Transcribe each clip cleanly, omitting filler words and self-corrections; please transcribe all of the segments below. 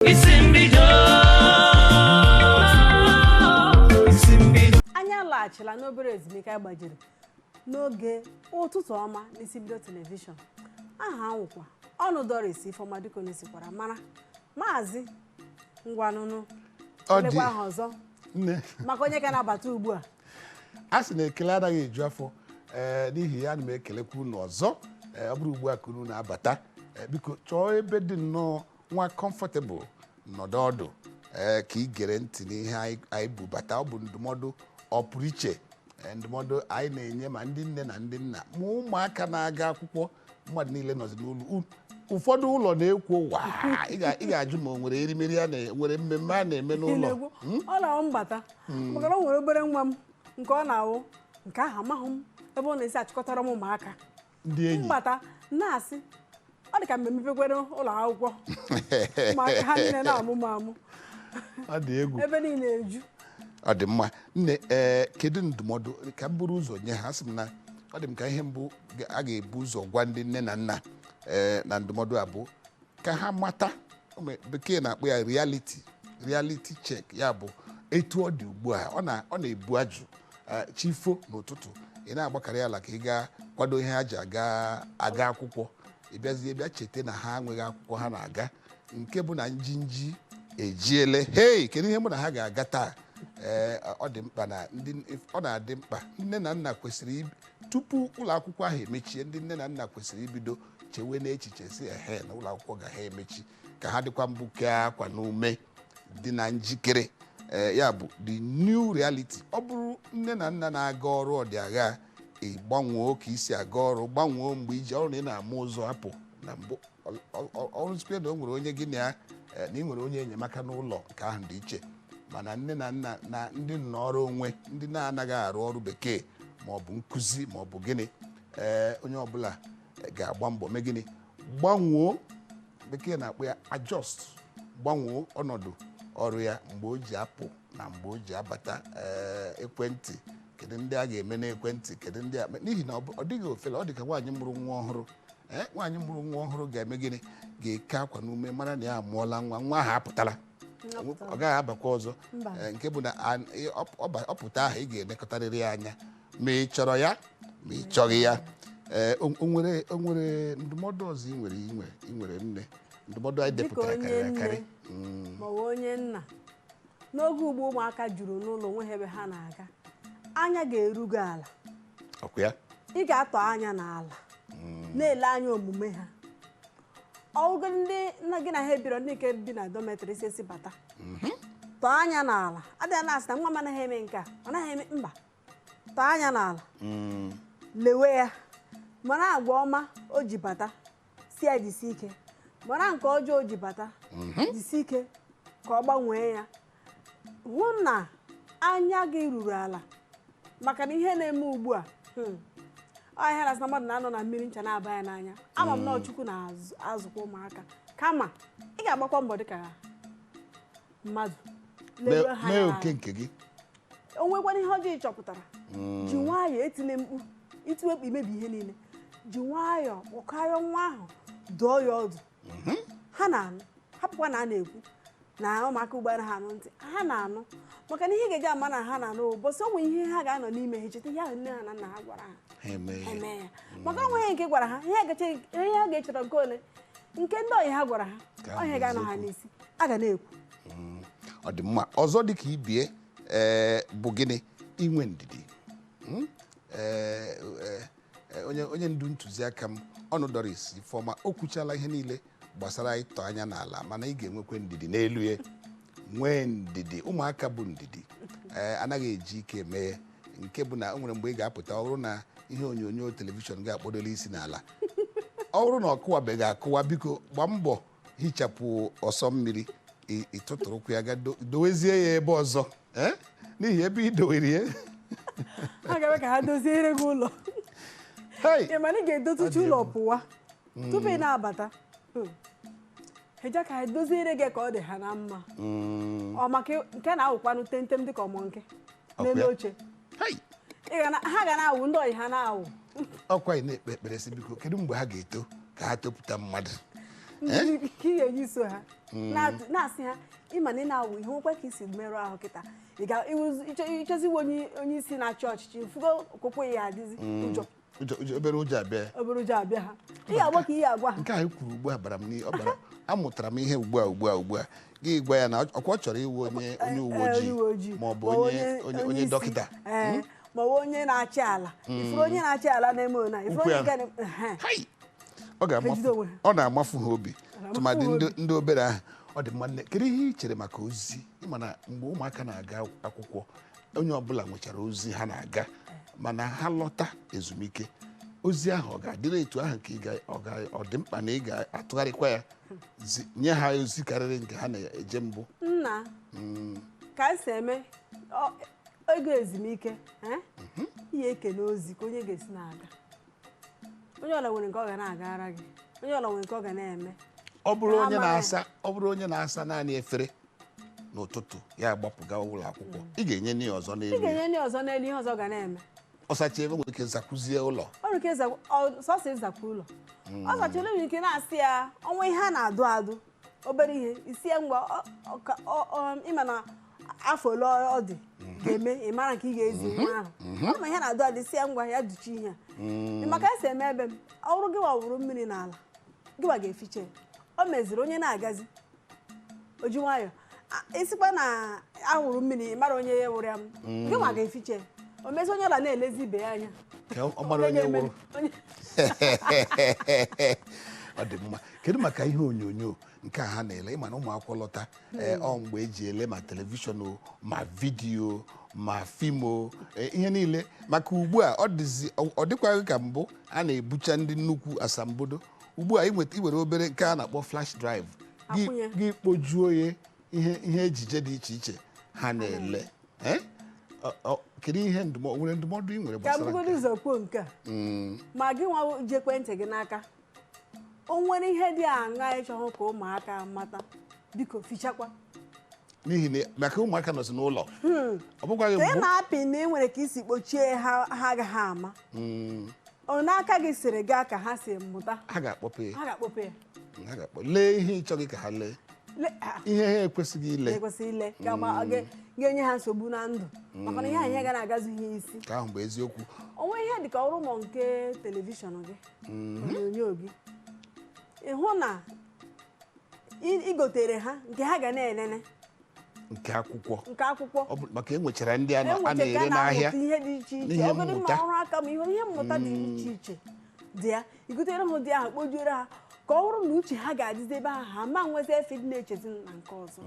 Isi mbido, isi mbido. Anyị alaghachila n'obere ezumike anyị gbajiri n'oge Ụtụtụ Ọma n'Isi Mbido Telivishọn. Aha nwụkwa ọnụ Doris Ifeọma, dịka onye sikwara mara. Maazị, ngwanụnụ. Ọ dị- Elekwa aha ọzọ Nne, maka onye ka na-abata ugbu a. A sị na ekele anaghị eju afọ. Ee, n'ihi ya, ana m ekelekwa unu ọzọ. Ee, ọ bụrụ ugbu a ka unu na-abata, ee, biko chọọ ebe dị nnọọ nwa comfortable, nọdụ ọdụ, ee, ka ị gere ntị n'ihe anyị bubata. Ọ bụ ndụmọdụ ọpụrụ iche. Ee, ndụmọdụ anyị na-enye ma ndị nne na ndị nna ma ụmụaka na-aga akwụkwọ, mmadụ niile nọzi n'ụlọ. Ụfọdụ ụlọ na-ekwo waa. Ị ga-ajụ ma o nwere erimeri a nwere mmemme a na-eme n'ụlọ. Na-ekwu, ọ na-awụ mbata, maka na o nwere obere nwa m nke ọ na-awụ nke ahụ, amaghị m ebe ọ na-esi achịkọtara m ụmụaka. Ndị enyi. Mbata na-asị ọ dị ka mgbe mepekwere ụlọ akwụkwọ, ụmụaka ha niile na-amụ m amụ. Ọ dị egwu. Ebe niile eju. Ọ dị mma, nne. Ee, kedu ndụmọdụ ka m buru ụzọ nye ha? Asị m na ọ dị m ka ihe mbụ a ga-ebu ụzọ gwa ndị nne na nna, ee, na ndụmọdụ a bụ ka ha mata bekee na-akpọ ya reality check. Ya bụ etu ọ dị ugbu a, ọ na-ebu ajụ. Ee, chifo n'ụtụtụ, ị na-agbakarị ala ka ị gaa kwado ihe ha ji aga akwụkwọ, ị bịazie bịa cheta na ha enweghị akwụkwọ ha na-aga, nke bụ na njinji ejiele. Hei, kedu ihe mụ na ha ga-aga taa? Ee, ọ dị mkpa na ndị ọ na-adị mkpa, nne na nna kwesịrị tupu ụlọ akwụkwọ ahụ emechie, ndị nne na nna kwesịrị ibido chewe n'echiche si ehe na ụlọ akwụkwọ ga ha emechi, ka ha dịkwa mbụ kee akwa n'ume dị na njikere. Ee, ya bụ the new reality. Ọ bụrụ nne na nna na-aga ọrụ ọdịagha, ị gbanwoo ka isi aga ọrụ, gbanwoo mgbe iji ọrụ na ị na-ama ụzọ apụ na mbụ ọrụ sikwe na o nwere onye gị na ya, na ị nwere onye enyemaka n'ụlọ, nke ahụ dị iche. Mana nne na nna na ndị nnọrọ onwe, ndị na-anaghị arụ ọrụ bekee ma ọ bụ nkụzi ma ọ bụ gịnị, ee, onye ọbụla ga-agba mbọ mee gịnị? Gbanwoo, bekee na-akpọ ya adjust, gbanwoo ọnọdụ ọrụ ya, mgbe o ji apụ na mgbe o ji abata. Ee, ekwentị, kedu ndị a ga-eme n'ekwentị, kedu ndị a, n'ihi na ọ dịghị ofele. Ọ dị ka nwaanyị mụrụ nwa ọhụrụ. Ee, nwaanyị mụrụ nwa ọhụrụ ga-eme gịnị? Ga-eke akwa n'ume, mara na ya amụọla nwa, nwa ahụ apụtala, ọ gaghị abakwa ọzọ. Mba. Ee, nke bụ na ọ pụta ahụ, ị ga-elekọtarịrị ya anya, ma ị chọrọ ya ma ị chọghị ya. Ee, o nwere ndụmọdụ ọzọ ị nwere ị nwere nne, ndụmọdụ anyị Dịka depụtara onye karịrị nne akarị. ma ọ bụ onye nna, n'oge ugbu ụmụaka juru n'ụlọ, onwe ha ebe ha na-aga, anya ga-eru gị ala. Ọkwa ya. Ị ga-atọ anya n'ala na-ele anya omume ha. Ọgụgụ ndị nna gị na ha ebiro, ndị nke bi na dormitory si bata, tọọ anya n'ala. Adịghị na-asị na nwa m anaghị eme nke a, ọ naghị eme. Mba, tọọ anya n'ala, lewe ya, mara agwa ọma o ji bata, si ya jisi ike, mara nke ọjọọ o ji bata, jisi ike ka ọ gbanwee ya. Hụ na anya gị ruru ala, maka na ihe na-eme ugbu a, ọ ihe na-asị na mmadụ na-anọ na mmiri ncha na-aba ya n'anya. Ama m na ọ Chukwu na-azụkwa ụmụaka, kama ị ga-agbakwa mbọ dịka mmadụ leruo ha mee anya oke n'ala. Nke gị. O nwekwana ihe ọjọọ ị chọpụtara, ji nwayọọ, etile mkpu, itiwe mkpu imebi ihe niile. Ji nwayọọ kpọkarịa nwa ahụ, dụọ ya ọdụ. Ha na-anụ. Hapụkwa na a na-ekwu na ụmụaka ugbu anaghị anụ ntị. Ha na-anụ, maka na ihe ị ga-eji ama na ha na-anụ, ụbọchị o nwere ihe ha ga-anọ n'ime ha echeta ihe ahụ nne ha na nna ha gwara ha, Ha eme ihe. Eme ya, maka onwe ihe nke gwara ha, ihe ha ga-echeta nke ole nke ndị ọyị ha gwara ha. Nke Ọ ahụ ihe bụ ga-anọ ha eziokwu. n'isi a ga na-ekwu. Ọ dị mma. Ọzọ dị ka ibie, ee, bụ gịnị? Inwe ndidi. Ee, ee, ee, onye ndu ntụziaka m, ọnụ Doris Ifeọma, o kwuchala ihe niile gbasara ịtọ anya n'ala, mana ị ga-enwekwe ndidi n'elu ya. Nwee ndidi, ụmụaka bụ ndidi. Ee, anaghị eji ike eme ya, nke bụ na o nwere mgbe ị ga-apụta, ọ bụrụ na ihe onyonyo telivishọn ga-akpọdola isi n'ala, ọ bụrụ na ọ kụwabeghị akụwa, biko gbaa mbọ hichapụ ọsọ mmiri, ịtụtụrụkwu ya ga dowezie ya ebe ọzọ. Ee, n'ihi ebe ị dowere ya Ha ga-eme ka ha doziere gị ụlọ. Hey! Ị mana ị ga-edotuchi Ọ dị ụlọ egwu. pụwa tupu ị na-abata. Heja ka ha doziere gị ka ọ dị ha na mma. Ọ maka nke na-awụkwanụ tentem dịka ọmọ nke Ọkwa n'elu ya? oche. Hey! Ha ga na-awụ ndị ọyị ha na-awụ. Ọkwa ị na-ekpe ekpere sị, biko, kedu mgbe ha ga-eto ka ha topụta mmadụ? Ndị ka ị ga-eji so ha na-asị ha, ịma na ị na-awụ ihe nwekwa ka isi merụọ ahụ kịta, ị ga ịchọziwe onye isi na-achị ọchịchị fugo okwukwe ya adịzi ụjọ. Ụjọ, obere ụjọ abịa. Obere ụjọ abịa ha. Ị ga-agwa ka ị ga-agwa ha. Nke a kwuru ugbu a bara m n'ihe ọ bara. Amụtara m ihe ugbu a ugbu a ugbu a. Gị gwa ya na ọkwa ọ chọrọ iwu onye uwe ojii ma ọ bụ onye isi, dọkịta. Ee, ma ọ bụ onye na-achị ala. Ifuru onye na-achị ala na-eme ona ifuru Ukwu onye ya. nke na- Hai! Ọ ga-amafu Ejide onwe ha. Ọ na-amafu ha obi, tụmadị ha. ndị obere ahụ. Ọ dị mma, nne. Kedu ihe ị chere maka ozi? Ịma na mgbe ụmụaka na-aga akwụkwọ, onye ọbụla nwechara ozi ha na-aga, mana ha lọta ezumike, ozi ahụ ọ ga-adịrị etu ahụ ka ọ dị mkpa na ị ga-atụgharịkwa ya nye ha ozi karịrị nke ha na-eje mbụ? Nna, ka m si eme ego ezumike, ihe ekele ozi ka onye ga-esi na-aga. Onye ọla nwere nke ọ ga na-agara gị, onye ọla nwere nke ọ ga na-eme. Ọ bụrụ Ha onye mara ya. na-asa, ọ bụrụ onye na-asa naanị efere n'ụtụtụ, ya agbapụ gawa ụlọ akwụkwọ, ị ga-enye nne ya ọzọ Ị n'elu ya. ga-enye ndị ọzọ n'elu ihe ọzọ ga na-eme. Ọ sachaa ebe, nwere ike zakwuzie ụlọ. Ọ nwere ike sọsọ ịzakwa ụlọ, ọ sachara, nwere ike na-asị ya ọnwa ihe a na-adụ adụ, obere ihe isi ya ngwa ịma na afọ ole ọ dị ga-eme, ị mara nke ị ga-ezi nwa ahụ. Ọ ma ihe na-adụ adụ, isi ya ngwa, ya duchi ihe a. Ị maka esi eme ebe m ọ bụrụ gịwa wụrụ mmiri n'ala, gịwa ga-efiche ya. O meziri onye na-agazi o ji nwayọọ ịsịkwa na ahụrụ mmiri, ị mara onye ya wụrụ ya, m gịwa ga-efiche ya. O mezi onye ọla na-elezi ibe ya anya ka ọ mara onye ga-eme- wụrụ. Ọ dị mma. Kedu maka ihe onyonyo nke a ha na-ele? Ịma na ụmụ akwụkwọ lọta, ee, ọ mgbe eji ele ma television o, ma vidiyo, ma fim o, ihe niile, maka ugbu a ọ dịzi ọ dịkwaghị ka mbụ a na-ebucha ndị nnukwu asambodo. Ugbu a inweta iwere obere nke a na-akpọ flash drive gị Akwụnye. gị kpojuo ya ihe ejije dị iche iche ha na-ele. Eh? Kedu ihe ndụmọdụ nwere, ndụmọdụ ị nwere Ka m gbasara nke bugodo a? ụzọ kwuo nke a. Ma gị nwa ji ekwentị gị n'aka, o nwere ihe dị aṅa ịchọghị ka ụmụaka mata, biko fichakwa. N'ihi na maka ụmụaka nọzi n'ụlọ, ọ bụkwaghị Ka ị mbụ. na-apị na ị nwere ka isi kpochie ha, ha agaghị ama. Ọ n'aka gị siri gaa ka ha si mụta. Ha ga-akpọpụ ya. Ha ga-akpọpe ya. Ha ga-akpọ lee ihe ị chọghị ka ha lee. Ihe ha ekwesịghị ile. Ekwesịghị ile ga-enye ha nsogbu na ndụ, maka na ihe ahụ ihe ga na-agazi ha isi. Nke ahụ bụ eziokwu. Onwe ihe dịka ọrụ ụmụ nke television gị, onyonyo gị, ịhụ na ị gotere ha nke ha ga na-enene. Nke akwụkwọ. Nke akwụkwọ. Ọ bụ maka enwechara ndị a Enwecha na-ere ka a n'ahịa na-amụta ihe dị iche iche. n'ihe Ọ bụrụ ma mmụta. ọrụ aka, ma ihe mmụta dị iche iche dị ya, igotere ha ụdị ahụ, kpojuoro ha, ka ọ bụrụ na uche ha ga-adịzi ebe ahụ, ha ma nwezi efe dị na-echezi na nke ọzọ,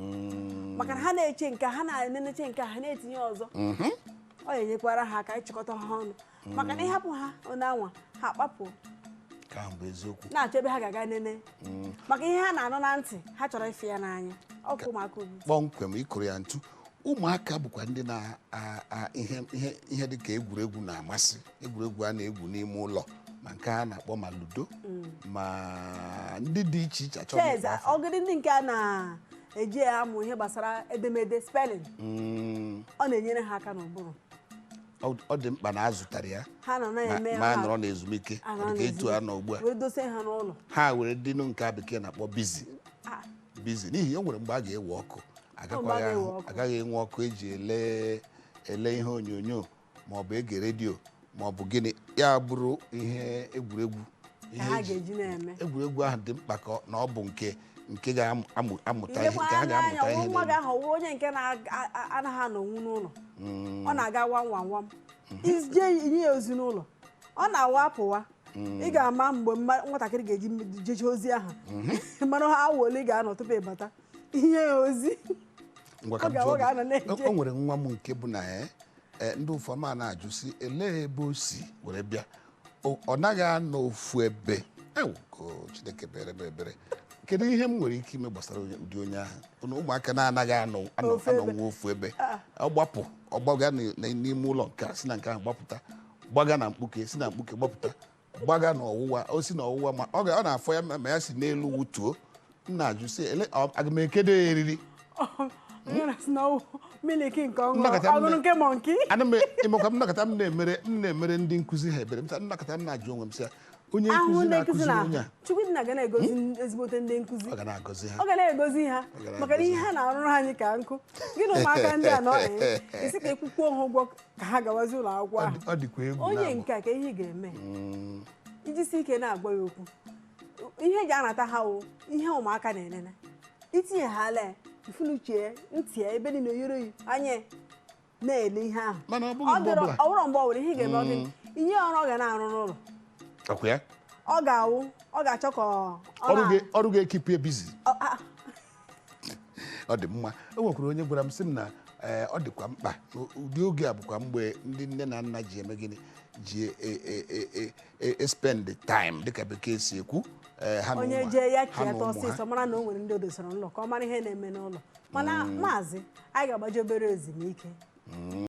maka na ha na-eche nke ha na-eneneche nke ha na-etinye ọzọ. Ọ ga-enyekwara ha aka ịchịkọta ha ọnụ, maka na ịhapụ ha onye anwa, ha akpapụ. Nke ahụ bụ eziokwu. Na-achọ ebe ha ga-aga nene, maka ihe ha na-anụ na ntị, ha chọrọ ife ya n'anya ọkụ ụmụaka ugbu. Kpọmkwem, ịkụrụ ya ntu. Ụmụaka bụkwa ndị na ihe ihe ihe dị ka egwuregwu na-amasị, egwuregwu a na-egwu n'ime ụlọ, ma nke a na-akpọ ma ludo, ma ndị dị iche iche achọghị Chess. ịkpọ afa. Ọgịdị ndị nke a na-eji ya amụ ihe gbasara edemede, spelling, ọ na-enyere ha aka n'ụbụrụ. Ọ dị mkpa na a zụtara ya. Ha nọ na-eme ma a nọrọ n'ezumike, anọ ọ dị ka etu a nọ ugbu a. Wee dosie ha n'ụlọ. Ha were dịnụ nke a bekee na-akpọ busy. Busy n'ihi o nwere mgbe a ga-ewe ọkụ, Mgbe a agakwaghị ga-ewe ahụ ọkụ. Agaghị enwe ọkụ eji ele ihe onyonyo ma ọ bụ ege redio ma ọ bụ gịnị, ya bụrụ ihe egwuregwu Ka ihe ha ga-eji na-eme. Egwuregwu ahụ dị mkpa ka na ọ bụ nke ga-amụta ihe Ilekwa nke ha anya anya ga-amụta ihe nwa gị n'elu. ahụ wụrụ onye nke na-anaghị anọnwu n'ụlọ, ọ na-aga wam wam wam, ije inye ya ozi n'ụlọ, ọ na-awa apụwa, ị ga-ama mgbe nwatakịrị ga-eji jeche ozi ahụ, mana ha awa ole ị ga-anọ tupu ịbata inye ya ozi. Ngwa, ka m Oge jụọ ọ ga-anọ gị. na-eje. O nwere nwa m nke bụ na ndị ụfọdụ a na-ajụ si elee ebe o si were bịa. Ọ naghị anọ ofu ebe. Ewu, ka Chineke bere m ebere. Kedu ihe m nwere ike ime gbasara ụdị onye ahụ bụ na ụmụaka na-anaghị anọ Ofu ebe. anọnwu ofu ebe? Ọ gbapụ, ọ gbaga n'ime ụlọ nke a, si na nke ahụ gbapụta gbaga na mkpuke, si na mkpuke gbapụta gbaga n'ọwụwa, o si n'ọwụwa ma ọ na-afọ ya ma ya si n'elu wutuo. M na-ajụ si ele aga m ekedo ya eriri? Onye na-asị na ọwụ miliki nke ọṅụrụ Nnọkọta m ọṅụrụ nke monkey. Ana m ịmakwa m nnọkọta m na-emere ndị nkụzi ha ebere. M sị, nnọkọta m na-ajụ onwe m sị ya Onye Ahụhụ nkụzi ndị nkụzi na-akụziri na onye a, Chukwu dị na ga na-egozi ezigbote ndị nkụzi. Ọ ga na-agọzi ha. Ọ ga na-egozi ha, Ọ ga na-egozi maka na ihe ha na-arụrụ anyị ka nkụ. Gị na ụmụaka ndị a nọ, isi ka ekwukwuo ha ụgwọ ka ha gawazi ụlọ akwụkwọ Ọ ahụ. ọ dịkwa egwu Onye na-abụ. nke a, ka ihe ị ga-eme ijisi ike na-agwa ya okwu, ihe eji anata ha wụ ihe ụmụaka na-enene itinye ha lee ifunuchie ntị ya ebe niile oyere oyi anya na-ele ihe ahụ. Mana ọ bụghị mgbe ọbụla. Ọ bụrụ mgbe ọ bụla ihe ị ga-eme, ọ gịnị, inye ya ọrụ ọ ga na-arụ n'ụlọ. Ọkwa ya. Ọ ga-awụ, ọ ga-achọ ka ọ Ọrụ ọrụ ga-ekeep ya busy. Ọ dị mma. O nwekwara onye gwara m, sị m na ọ dịkwa mkpa na ụdị oge a bụkwa mgbe ndị nne na nna ji eme gịnị, ji spend time, dịka Bekee si ekwu, ha na Onye jee ya ha na chiata ụmụ ha. ọsịsọ, mara na o nwere ndị o dosara n'ụlọ, ka ọ mara ihe na-eme n'ụlọ. Mana maazị, anyị ga-agbaji obere ezumike.